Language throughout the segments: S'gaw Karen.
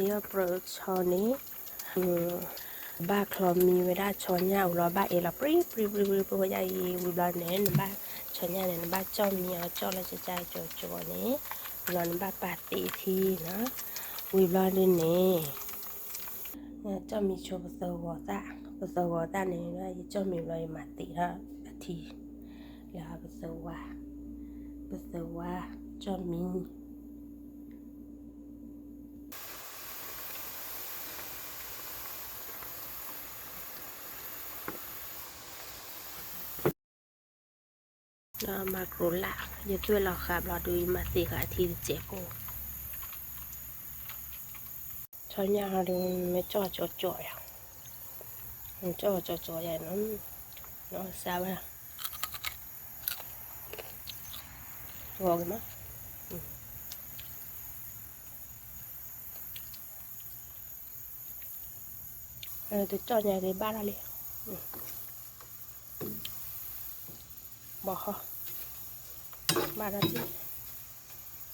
ယီၢ်ပြၢဆီန့ၣ် ဘၣ်ချီမံဝဲဒၣ်ဆီညၣ်အိၣ်လီၤ ဘၣ်အဲၣ်လီၤပြံပြံပြံပြံပြံဝဲဒၣ်အံၤ ဝံၤဘျီန့ၣ် နဘၣ်ဆီညၣ်န့ၣ် နဘၣ်ကၠီၣ်မံအီၤကၠီၣ်လၢကကကၠီၣ်ကၠီၣ်န့ၣ် ဝံၤဘျီနဘၣ်ပာ်သံးထံနီၤ ဝံၤဘျီဒ်န့ၣ် ကၠီၣ်မံဆိပသဂီၤသၣ် ပသဂီၤသၣ်န့ၣ် ယကၠီၣ်မံဘျီယမၤသံးထီၣ်အထံ လၢပသဝါ ပသဝါကၠီၣ်မံ ဒီးမၤကရိၤလၢ် ယသွဲၣ်လီၤဃာ်ဘျီဒုး ယမၤသံးဃာ်အထံတစဲးဖိ ဆီညၣ်ဟီဒ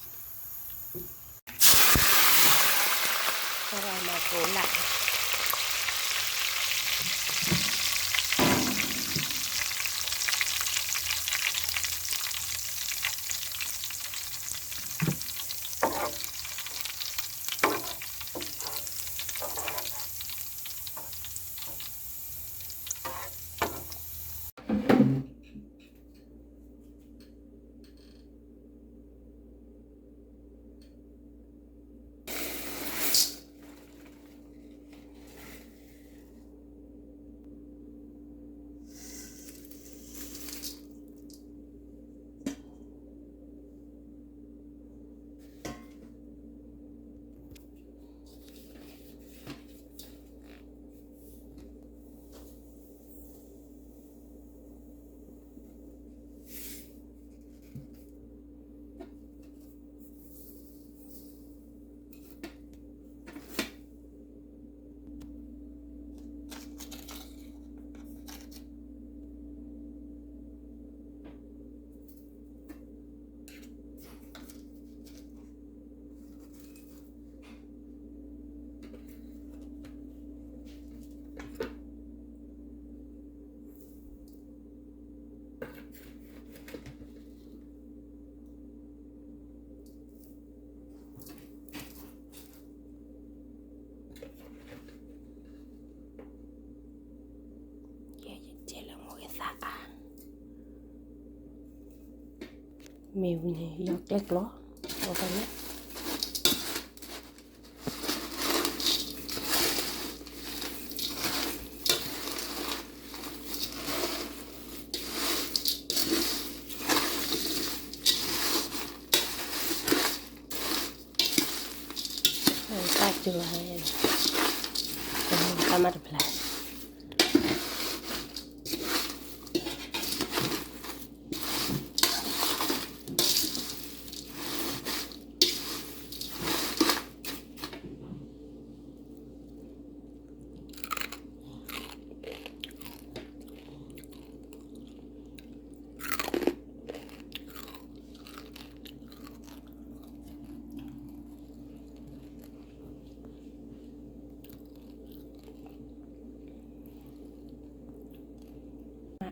ုး မ့ၢ်ကၠီၣ်ကၠီၣ်ကၠီၣ်ယၤ ကၠီၣ်ကၠီၣ်ကၠီၣ်ယၤနီၤ စၢ်ဘၣ် ဂီၤက့ၤမး တကၠီၣ်ညါက့ၤဘၣ်ဒၣ်လံ ဘီဟီ ဘၣ်ဒၣ်လံ ဘၣ်ဒၣ်မၤကရိၤလၢ် ကဲ ယတဲလၢမိၢ်ဂ့ၤသၣ်အါ မ့ၢ်ဝံၤန့ၣ် ယီၢ်ကျဲကျီ အီၤဖဲန့ၣ် တၢ်စူၤ တၢ်မၤတဖျါ မၤ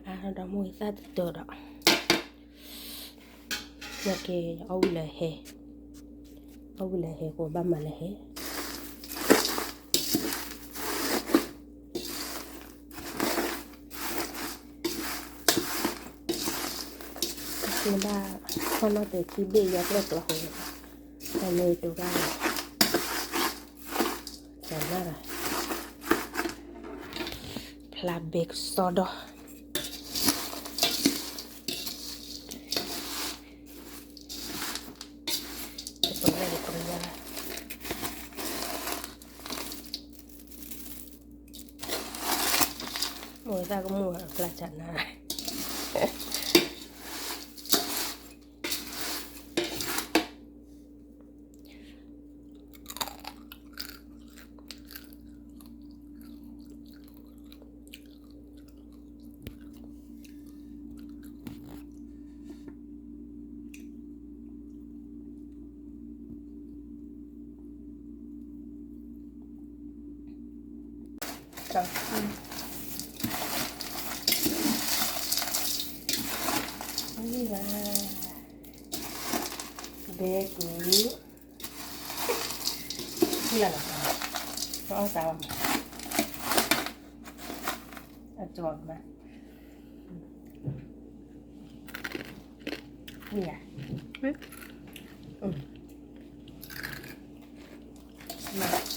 အါဒီးမိၢ်ဂ့ၤသၣ်တတၢၢ်ဒီး မ့ၢ်က့ၤအီၣ်ဝံၤလၢဟဲ, အီၣ်ဝံၤလၢဟဲ ကိးဘၣ်မၤလၢဟဲ, မ့ၢ်ဘၣ်ထီၣ်နီၣ်တဲာ်ထံဘ့ၣ်ယီၤကျဲၣ်ကျီဃိ, တၢ်မ့ၢ်တဂၤ ကနၣ်ရၤ ဖျါဘ့ကစီဒီ, မိၢ်သၣ်ကမိၢ်ဖျါဆးနၤ မ့ၢ် ဒီး ဝံၤဘၣ် ဘဲကုၢ် ဖုလၢ်လီၤ ပအီၣ်စးဘၣ်မး အကၠီမး ဝံၤဧါ မး